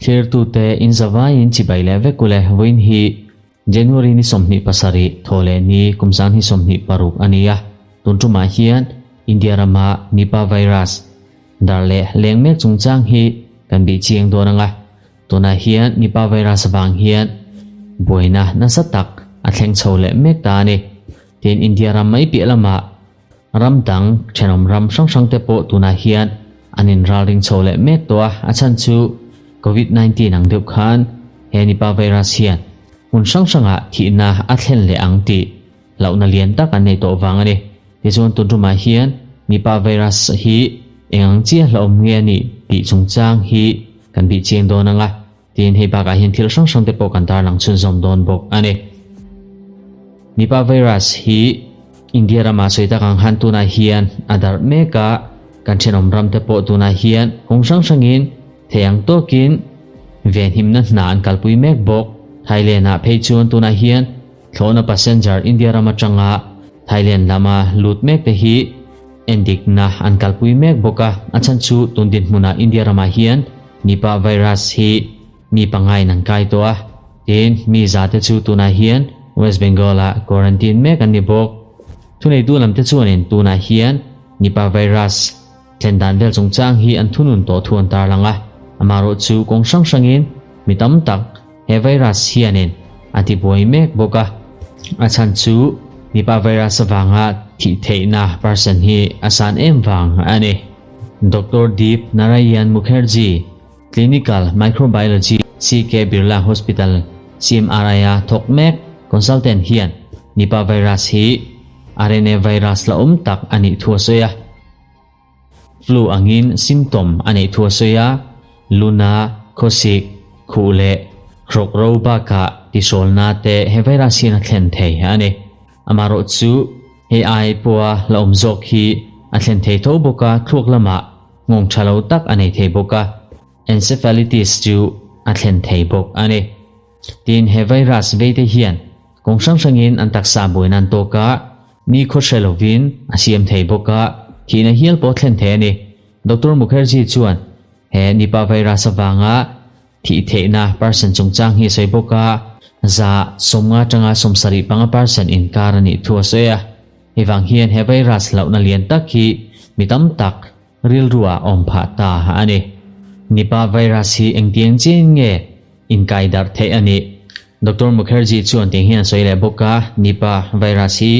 Thlirtute in zavaiin chibai leh vek ule vawiin hi January ni 27 thaw leh ni kum zan hi 26 a ni a, tun tumah hian India rama Nipah virus dar leh leng mek chungchang hi kan bih chiang dawn ang a, tunah hian Nipah virus vang hian buaina nasa tak a thleng chho leh mek ta a ni. Tin India ram mai piah lamah Ram dang, thenawm ram hrang hrang te pawh tunah hian an inralring chho leh mek tawh a, a chhan chu Covid 19 ang deuh khan he Nipah virus hian hmun hrang hrangah thihna a thlen leh ang tih hlauhna lian tak an nei tawh vang a ni. Tichuan tun tumah hian Nipah virus hi eng ang chiah hlauhawm nge a nih tih chungchang hi kan bih chiang dawn ang a, Tin, hei bakah hian thil hrang hrang te pawh kan tarlang chhunzawm dawn bawk a ni. Nipah virus hi India ramah sawi tak ang han tunah hian a darh mek a, kan thenawm ram te pawh tunah hian kawng hrang hrangin thei ang tawkin venhimna hna an kalpui mek bawk. Thailand ah phei chuan tunah hian thlawhna passenger India ram atanga Thailand lama lut mek te hi endikna an kalpui mek bawk a, a chhan chu tun dinhmunah India ramah hian Nipah virus hi mi pangain an kai tawh a, tin mi za te chu tunah hian West Bengal ah quarantine mek an ni bawk. Thuneitu lam te chuanin tunah hian Nipah virus thlen dan vel chungchang hi an thunun tawh thu an tarlang a, amaherawh chu kawng hrang hrangin mi tam tak he virus hianin a tibuai mek bawk a, a chhan chu Nipah virus avanga thih theihna percent hi a san em vang a ni. Doctor Deep Narayan Mukherjee, Clinical Microbiology, CK Birla Hospital, CMRI-a thawk mek consultant hian Nipah virus hi RNA virus la awm tak a nih thu a sawi a. Flu angin symptom a neih thu a sawi a, luna, khawsik, khuh leh hrawk ro bakah tihrawlna te he virus hian a thlen thei a ni. Amaherawh chu hei ai pawha la awm zawk hi a thlen thei tho bawk a, thluak lamah nghawng tha lo tak a nei thei bawk a, encephalitis chu a thlen thei bawk a ni. Tin, he virus veite hian kawng hrang hrangin an taksa buaina an tawk a, ni khaw hre lovin a siam thei bawk a, thihna hial pawh a thlen thei a ni. Doctor Mukherjee chuan he Nipah virus avanga Thih theihna percent chungchang hi a sawi bawk a, 50% atanga 75 percent inkar a nih thu a sawi a. Hei vang hian he virus hlauhna lian tak hi mi tam tak rilruah a awm phah ta a ni. Nipah virus hi engtiang chian nge inkai darh theih a nih? Doctor Mukherjee chuan tiang hian a sawi leh bawk a, Nipah virus hi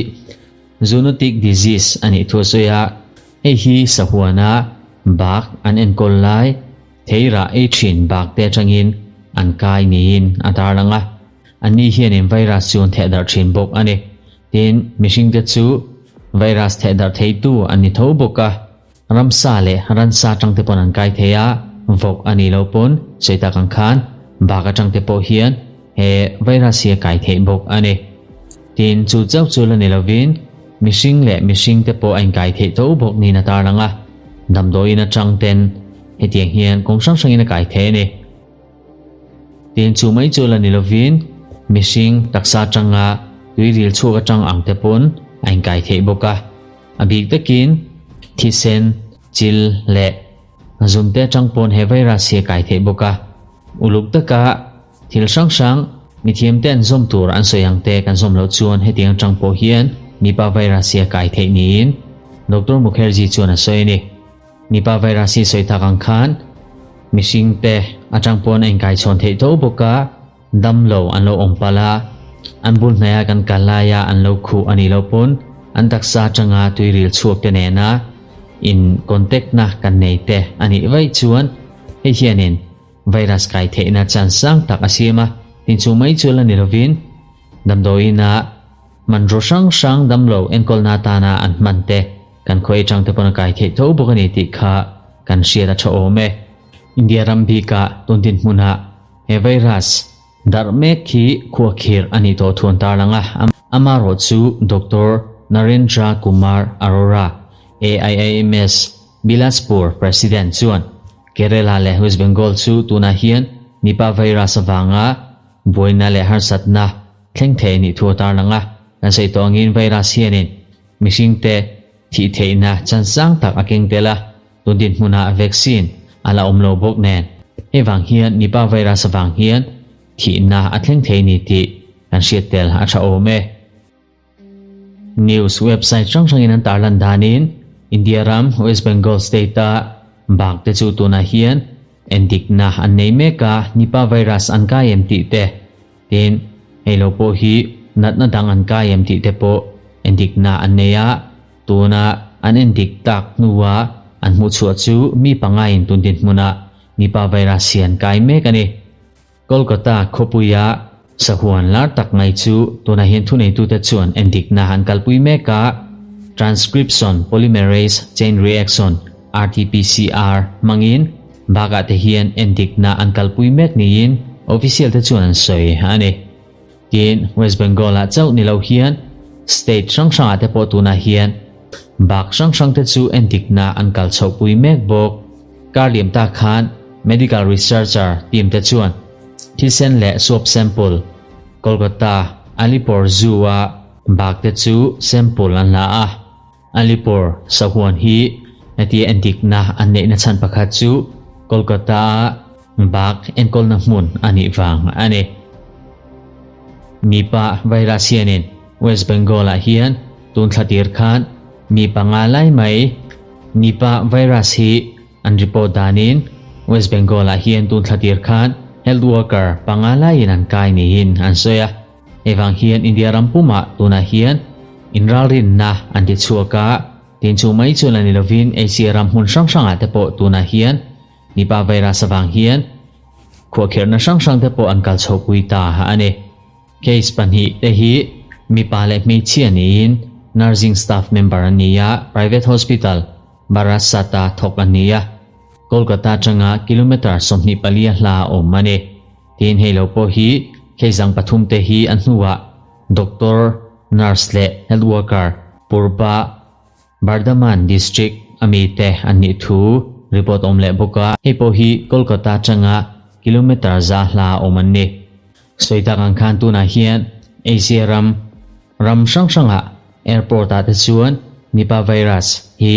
zoonotic disease a nih thu a sawi a, hei hi sahuana bak an enkawl lai, Theirah ei thin bak te atangin an kai niin a tarlang a, anni hianin virus chu an thehdarh thin bawk a ni. Tin, mihringte chu virus thehdarh theitu an ni tho bawk a, ramsa leh ransa atang te pawn an kai thei a, vawk a nih loh pawn sawi tak ang khan bak atang te pawh hian he virus hi a kai theih bawk a ni. Tin, chu chauh chu la ni lovin mihring leh mihring te pawh a inkai theih tho bawk niin a tarlang a, damdawiin atang ten Hetiang hian kawng hrang hrangin a kai thei a ni. Tin chu mai chu la ni lovin mihring taksa atanga tui ril chhuak atang ang te pawn a inkai theih bawk a. A bik takin thisen, chil leh zunte atang pawn he virus hi a kai theih bawk a. Uluk taka thil hrang hrang mithiam te an zawm tur an sawi ang te kan zawm loh chuan hetiang atang pawh hian Nipah virus hi a kai theih niin Doctor Mukherjee chuan a sawi a ni. Nipah virus hi sawi tak ang khan mihring te atang pawn a inkai chhawn theih tho bawk a, dam lo an lo awm palh a, an bul hnaia kan kal laia an lo khuh a nih loh pawn an taksa atanga tuiril chhuak te nena in contact na kan nei te a nih vaih chuan hei hianin virus kai theihna chance sang tak a siam a, tin chu mai chu la ni lovin damdawiina hmanraw hrang hrang damlo enkawlna atana an hman te Kan khaw atang te pawn a kai theih tho bawk a ni tih kha kan hriat a tha awm e. India ram bikah tun dinhmunah he virus darh mek hi khuakhirh a nih tawh thu an tarlang a, amaherawh chu Doctor Narendra Kumar Arora, AIIMS Bilaspur President chuan Kerala leh West Bengal chu tunah hian Nipah virus avanga buaina leh harsatna thleng thei a nih thu a tarlang a, kan sawi tawh angin virus hianin Mihringte thih theihna chan sang tak a keng tel a, tun dinhmunah vaccine a la awm lo bawk nen. Hei vang hian Nipah virus avang hian thihna a thleng thei ni tih kan hriat tel a tha awm e. News website hrang hrangin an tarlan danin India ram West Bengal state-a bak te chu tunah hian endikna an nei mek a, Nipah virus an kai em tih te, tin hei lo pawh hi natna dang an kai em tih te pawh endikna an nei a, tuna an endik tak hnua an hmuhchhuah chu mi pangaiin tun dinhmunah Nipah virus hi an kai mek a ni. Kolkata khawpuia sahuan lar tak mai chu tunah hian thuneitute chuan endikna an kalpui mek a, Transcription Polymerase Chain Reaction, RT-PCR, hmangin bakah te hian endikna an kalpui mek niin official te chuan an sawi a ni. Tin, West Bengal-ah chauh ni lo hian state hrang hrangah te pawh tunah hian bak hrang hrang te chu endikna an kal chhohpui mek bawk. Kar liam ta khan medical researcher team te chuan thisen leh swab sample Kolkata Alipore Zoo-a bak te chu sample an la a. Alipore sahuan hi hetia endikna an neihna chhan pakhat chu Kolkata-a bak enkawlna hmun a nih vang a ni. Mipa virus hianin West Bengal-ah hian tun thla tir khan mi panga lai mai Nipah virus hi an report danin West Bengal-ah hian tun thla tir khan health worker panga laiin an kai niin an sawi a. Hei vang hian India ram pumah tunah hian inralrinna an ti chhuak a, tin chu mai chuan a ni lovin Asia ram hmun hrang hrangah te pawh tunah hian Nipah virus avang hian khuahkhirhna hrang hrang te pawh an kal chhohpui ta a ni. Case 2 te hi mipa leh hmeichhia niin nursing staff member an ni a, private hospital Barasat-a thawk an ni a, Kolkata atanga kilometre 24 a hla a awm a ni. Tin hei lo pawh hi case dang pathum te hi a hnuah doctor, nurse leh health worker Purba Bardhaman district a mite an nih thu report awm leh bawk a, hei pawh hi Kolkata atanga kilometre 100 hla a awm an ni. Sawi tak ang khan tunah hian Asia ram ram hrang hrangah airport ah te chuan Nipah virus hi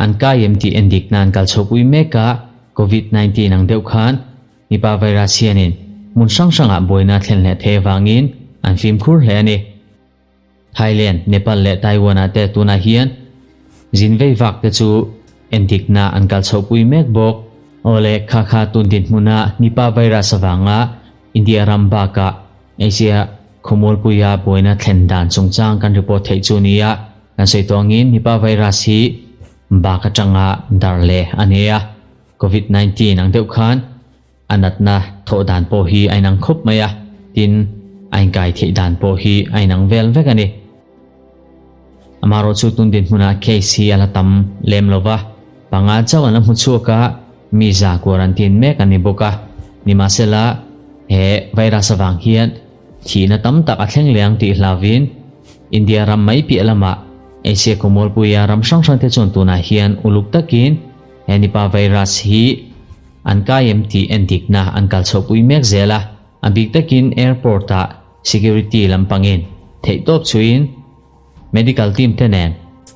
an kai em tih endik nan kal chhohpui mek a, Covid 19 ang deuh khan Nipah virus hianin hmun hrang hrangah buaina thlen hleh thei avangin an fimkhur hle a ni. Thailand, Nepal leh Taiwan ah te tunah hian zin vei vak te chu endikna an kal chhohpui mek bawk. Awle, kha kha tun dinhmuna Nipah virus avanga India ram bakah Asia khawmualpuia buaina thlen dan chungchang kan report theih chu nia kan sawi tawh angin Nipah virus hi bak atanga dar leh a ni a, Covid 19 ang deuh khan A natna thawh dan pawh hi a inang khawp mai a, tin, a inkai theih dan pawh hi a inang vel vek a ni. Amaherawhchu tun dinhmunah case hi a la tam lem lo va, panga chauh an la hmu chhuak a, mi za quarantine mek an ni bawk a. Nimahsela, he virus avang hian thihna tam tak a thleng leh ang tih hlauvin India ram mai piah lamah Asia khawmualpuia ram hrang hrangte chuan tunah hian uluk takin he Nipah virus hi An kai em tih endikna an kal chhohpui mek zel a, a bik takin airport ah security lampangin theihtawp chhuiin medical team te nen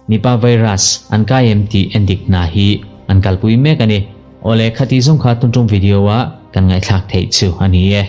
Nipah virus an kai em tih endikna hi an kalpui mek a ni. Awle khati zawng kha tuntum video ah kan ngaihthlak theih chu a ni e.